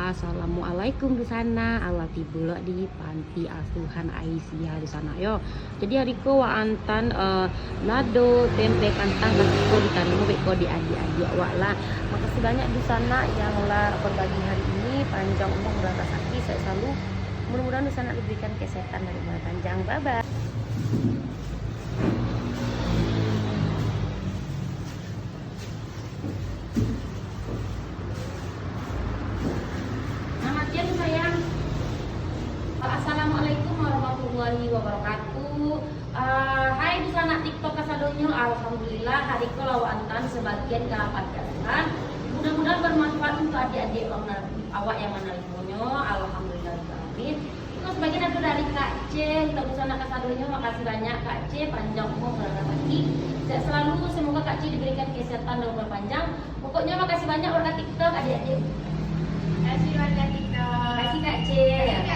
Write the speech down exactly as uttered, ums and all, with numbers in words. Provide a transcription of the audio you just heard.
Assalamualaikum Dusanak, alah tibo lo di panti asuhan Aisyah Dusanak yo. Jadi hari ko wak antaan, eh, lado, tempe, kantang ka kito di tanah beko di adiak-adiak wak lah. Makasih banyak Dusanak yang lah berbagi hari ini, panjang umur, murah rasaki, sehat selalu. Mudah-mudahan Dusanak diberikan kesehatan dan umur panjang. Bye bye. Nah, matian sayang. Assalamualaikum warahmatullahi wabarakatuh. Ah, hai Dusanak TikTok kasadonyo, alhamdulillah hari ko lah wak antaan sabagian ka panti asuhan. Mudah-mudahan bermanfaat untuk adiak-adiak awak nan-, awak yang manarimonyo. Alhamdulillah, amin. Iko sabagian ado dari Kak C, untuk Dusanak kasadonyo, makasih banyak Kak C, panjang umur, murah rasaki. Sehat selalu, semoga Kak C diberikan kesehatan dan umur panjang. Pokoknyo makasih banyak warga TikTok, adiak-adiak. Makasih warga TikTok. Makasih Kak C. Makasih, Kak C.